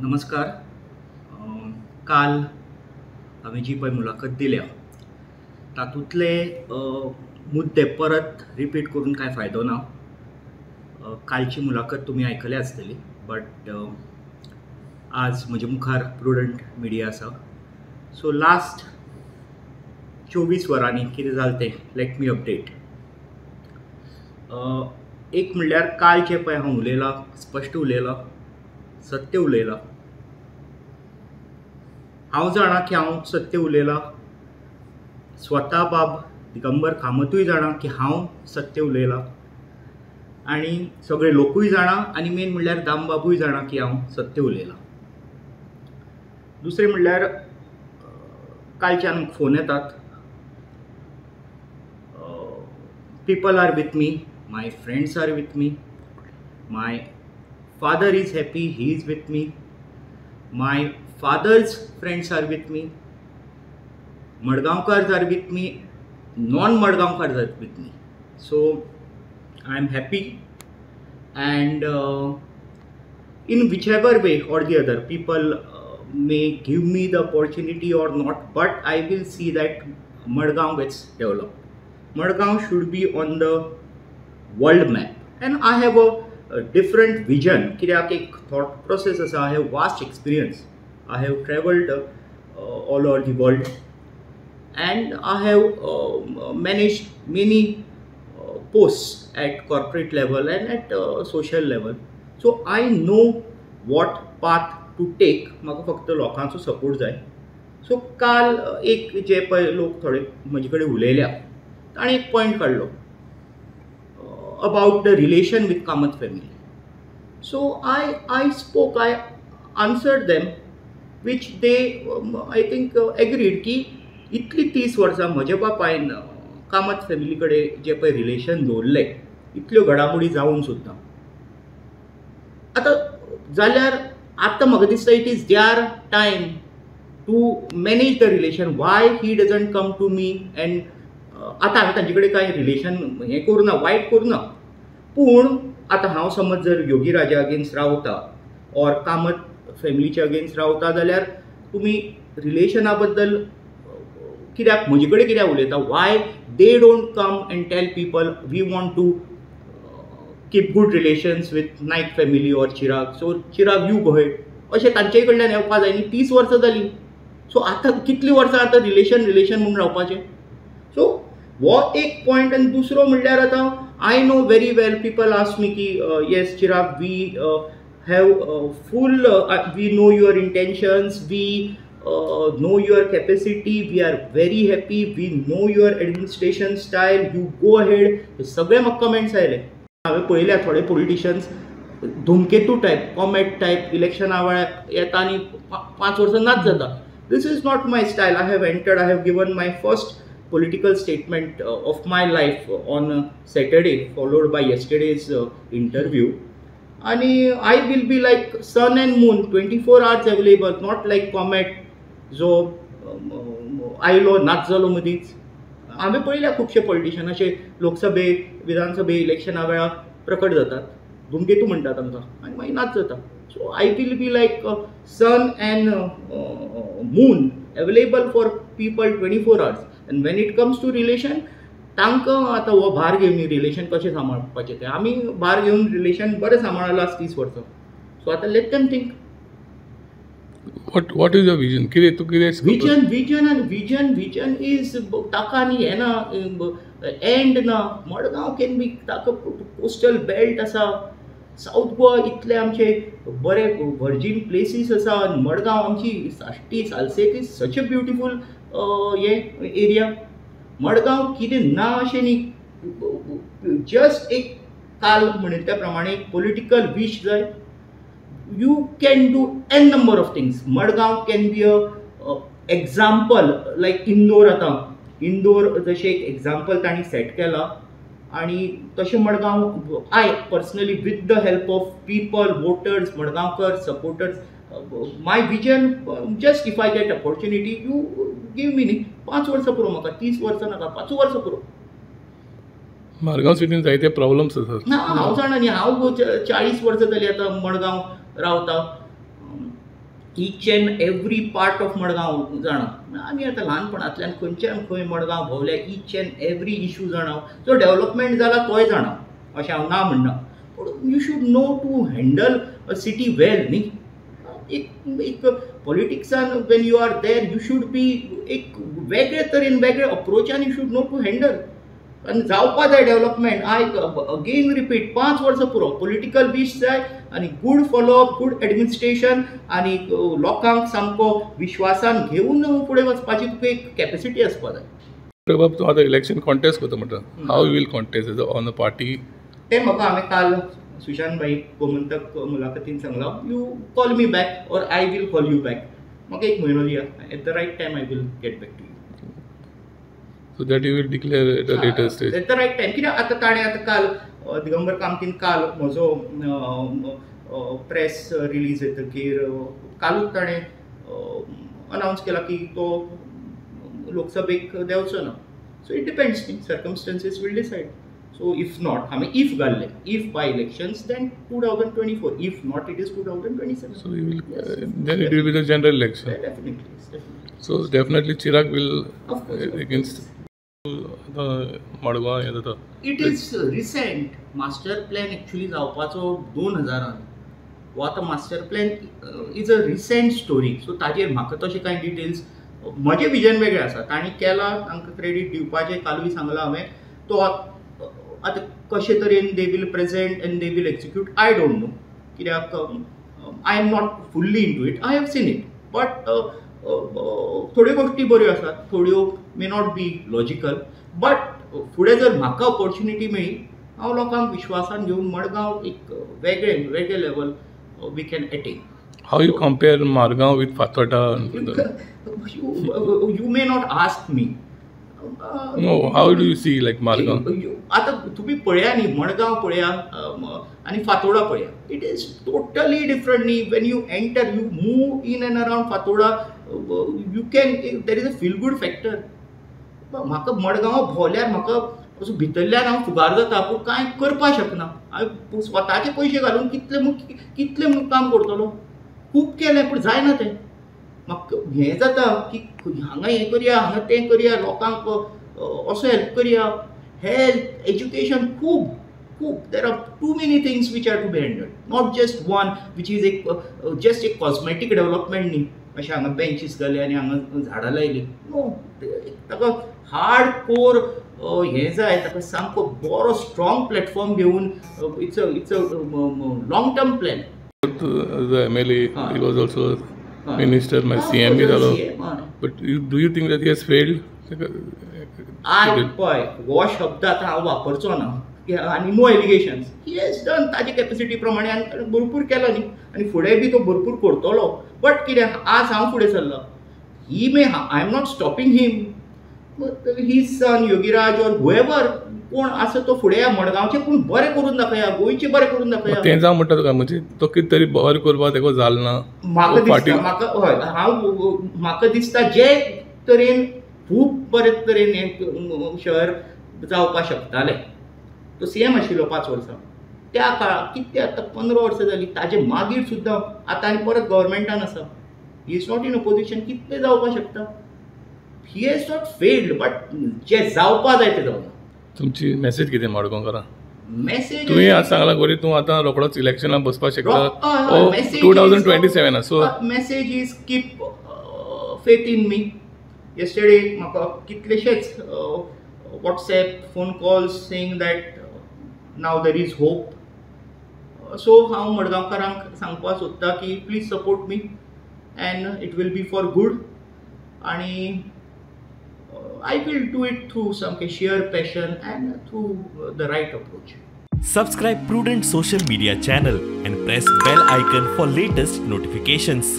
नमस्कार. काल हांवें जी पळय मुलाखत दिल्या तातूंतले मुद्दे परत रिपीट करून कांय फायदो ना. कालची मुलाखत तुमी आयकल्या आसतली, बट आज म्हजे मुखार प्रुडंट मिडिया आसा. सो लास्ट 24 वरांनी कितें जालें तें let me update. एक म्हणल्यार काल जें पळय हांव उलयलां, स्पश्ट उलयलां, सत्य उलयलां. हांव जाणा की हांव सत्य उलयलां, स्वता बाब दिगंबर कामतूय जाणा की हांव सत्य उलयलां आनी सगळे लोकूय जाणा आनी मेन म्हणल्यार दामबाबूय जाणा की हांव सत्य उलयलां. दुसरें म्हणल्यार कालच्यान फोन येतात, people are with me, my friends are with me, my father is happy, he is with me, my father's friends are with me, Madgaonkars are with me, non Madgaonkars are with me. So I am happy and in whichever way or the other people may give me the opportunity or not, but I will see that Madgaon gets developed. Madgaon should be on the world map and I have a different vision. कित्याक एक thought process आसा. I have vast experience, I have travelled all over the world and I have managed many posts at corporate level and at social level. So I know what path to take. म्हाका फक्त लोकांचो support जाय. So काल एक जे पळय लोक थोडे म्हजे कडेन उलयल्या, ताणें एक पॉयंट काडलो about the relation with Kamat family. So I spoke, I answered them, which they I think agreed की इतली 30 वर्सां म्हज्या बापायन कामत फॅमिली कडेन जें पळय रिलेशन दवरलें, इतल्यो घडामोडी जावन सुद्दां आतां जाल्यार आतां म्हाका दिसता it is their time to manage the relation. Why he doesn't come to me? And आतां हांवें तांचे कडेन कांय रिलेशन हें करूं ना, वायट करूं ना, पूण आतां हांव समज जर योगी राजा अगेन्स्ट रावता ऑर कामत फॅमिलीच्या अगेन्स्ट रावता जाल्यार तुमी रिलेशना बद्दल कित्याक म्हजे कडेन कित्याक उलयता? Why they don't come and tell people we want to keep good relations with Naik family or Chirag, so Chirag you go ahead, अशें तांचे कडल्यान येवपा जाय न्ही. 30 वर्सां जालीं, सो आतां कितलीं वर्सां आतां रिलेशन रिलेशन म्हूण रावपाचें? सो हो एक पॉयंट. आनी दुसरो म्हणल्यार आतां I know very well people ask me की yes Chirag, we have full we know your intentions, we know your capacity, we are very happy, we know your administration style, you go ahead. हे सगळे म्हाका comments आयले. हांवें पळयल्या थोडे politicians धुमकेतू type, comet type, इलेक्शना वेळार येता आनी 5 वर्सां नाच जाता. This is not my style. I have entered, I have given my first political statement of my life on Saturday, followed by yesterday's interview. आनी I will be like sun and moon, 24 hours available, not like comet जो आयलो नाच जालो मदींच. हांवें पळयल्या खुबशे politician अशे लोकसभे विधानसभे इलेक्शना वेळार प्रकट जातात, धुमकेतू म्हणटा तांकां, आनी मागीर नाच जाता. So I will be like sun and moon, available for people 24 hours. And when it comes to relation, तांकां आतां हो भार घेवन रिलेशन कशें सांबाळपाचें तें आमी भार घेवन रिलेशन बरें सांबाळलां 30 वर्सां. सो आतां let them think. What is your vision? कितें तूं कितें विजन? विजन आनी विजन, विजन is ताका आनी हें ना, एंड ना. मडगांव can be, ताका कोस्टल बेल्ट आसा, सावथ गोवा इतले आमचे बरे व्हर्जीन प्लेसीस आसा. मडगांव आमची Sashti, Salcete is such a beautiful हें एरिया. मडगांव कितें ना अशें न्ही, जस्ट एक काल म्हणिल्ले त्या प्रमाणे एक पॉलिटिकल वीश जाय. You can do n number of things. Madgaon can be a example like Indore. आतां इंदोर जशें एक एग्जाम्पल तांणी सेट केलां आनी तशें Madgaon I personally with the help of people, voters, Madgaonkar, supporters, my vision, just if I get opportunity you give me न्ही, 5 वर्सां पुरो म्हाका, 30 वर्सां नाका, 5 वर्सां पुरो. मारगांव सिटीन जायते प्रॉब्लम्स आसात. ना, हांव जाणा न्ही, हांव 40 वर्सां जालीं आतां मडगांव रावता. Each and every part of Madgaon जाणा. आमी आतां ल्हानपणांतल्यान खंयच्यान खंय मडगांव भोंवले, इच एंड एवरी इशू जाणा, जो डेवलपमेंट जाला तोय जाणा, अशें हांव ना म्हणना, पूण you should know to handle a city well न्ही. एक एक पॉलिटिक्सान when you are there you should be एक वेगळे तरेन, वेगळे अप्रोचान you should know to handle. आनी जावपा जाय डेवलपमेंट. I again repeat, 5 वर्सां पुरो, पॉलिटिकल वीश जाय आनी good follow up, good administration आनी लोकांक सामको विश्वासान घेवन फुडें वचपाची तुका एक कॅपेसिटी आसपा जाय. बाब, तूं आतां इलेक्शन कॉन्टेस्ट करता म्हणटा, how you will contest on a party? तें म्हाका हांवें काल सुशांत भाई गोमंतक मुलाखतीन सांगलां, you call me back or I will call you back. म्हाका एक म्हयनो दिया, at the right time I will get back to you. So that you will declare at a later stage. At the right time. कित्याक आतां ताणें आतां काल दिगंबर कामतीन काल म्हजो प्रेस रिलीज येतकीर कालूच ताणें अनावन्स केला की तो लोकसभेक देंवचो ना. सो it depends न्ही, circumstances will decide. So if not, हांवें if घाल्लें, if by elections then 2024, if not it is 2027. So you will then it will be the general election. Definitely, definitely. So definitely Chirag will Of course, of against Madgaon हें जाता. It is recent master plan actually जावपाचो 2000 हो. आतां master plan is a recent story, so ताजेर म्हाका तशें कांय details, म्हजें विजन वेगळें आसा. तांणी केलां, तांकां क्रेडीट दिवपाचें, कालूय सांगलां हांवें. तो आतां कशे तरेन they will present and they will execute I don't know, कित्याक I am not fully into it. I have seen it, but थोड्यो गोश्टी बऱ्यो आसात, थोड्यो may not be logical. But फुडें जर म्हाका ऑपॉर्च्युनिटी मेळ्ळी, हांव लोकांक विश्वासान घेवन मडगांव एक वेगळें वेगळें level we can attain. How you compare Margao with Fatorda? You may not ask me. No, how do you see like Margao? आतां तुमी पळया न्ही, मडगांव पळया आनी फातोर्डा पळया, it is totally different न्ही. When you enter, you move in and around Fatorda, you can, there is a feel good factor. म्हाका मडगांव भोंवल्यार म्हाका असो भितरल्यान हांव फुगार जाता, पूण कांय करपाक शकना. हांवें स्वताचे पयशे घालून कितले कितले म्हूण काम करतलो, खूब केलें पूण जायना तें. म्हाका हें जाता की हांगा हें करया, हांगा तें करया, लोकांक असो हेल्प करया. हेल्थ, एज्युकेशन, खूब खूब there are too many things which are to be handled, not just one which is एक जस्ट एक कॉस्मेटीक डेवलपमेंट न्ही. अशें हांगा बेंचीस घाले आनी हांगा झाडां लायलीं, नो. ताका हार्ड कोर हें जाय, ताका सामको बरो स्ट्रॉंग प्लॅटफॉर्म घेवन it's a it's a long term plan. The MLA, he was also minister, my CM जालो. But do you think that he has failed? I पळय, हो शब्द आतां हांव वापरचो ना आनी no allegations. He has done ताजे कॅपेसिटी प्रमाणे आनी भरपूर केला न्ही, आनी फुडें बी तो भरपूर करतलो. बट कितें, आज हांव फुडें सरलां, he may, I am not stopping him, his son Yogiraj or whoever कोण आसा तो फुडें मडगांवचें पूण बरें करून दाखया, गोंयचें बरें करून दाखया. तें जावं म्हणटा तुका, म्हणजे तो कितें तरी बरें करपाक तेका जालें ना. म्हाका दिसता, म्हाका हय, हांव म्हाका दिसता जे तरेन खूब बरे तरेन हें शहर जावपाक शकतालें. तो सीएम आशिल्लो 5 वर्सां, त्या काळाक कितें आतां 15 वर्सां जालीं, ताजे मागीर सुद्दां आतां आनी परत गव्हर्मेंटान आसा, he is not in opposition. कितलें जावपाक शकता. He has not failed, but जे जावपा जाय तें जावना. तुमची मॅसेज कितें मडगांवकारां? मॅसेज तुवें आज सांगलां गोरी, तूं आतां रोखडोच इलेक्शनाक बसपाक शकता 2027. So message is keep faith in me. Yesterday म्हाका कितलेशेच WhatsApp phone calls saying that now there is hope. So हांव मडगांवकारांक सांगपाक सोदता की please support me and it will be for good. आनी I will do it through some sheer passion and through the right approach. Subscribe Prudent Social Media channel and press bell icon for latest notifications.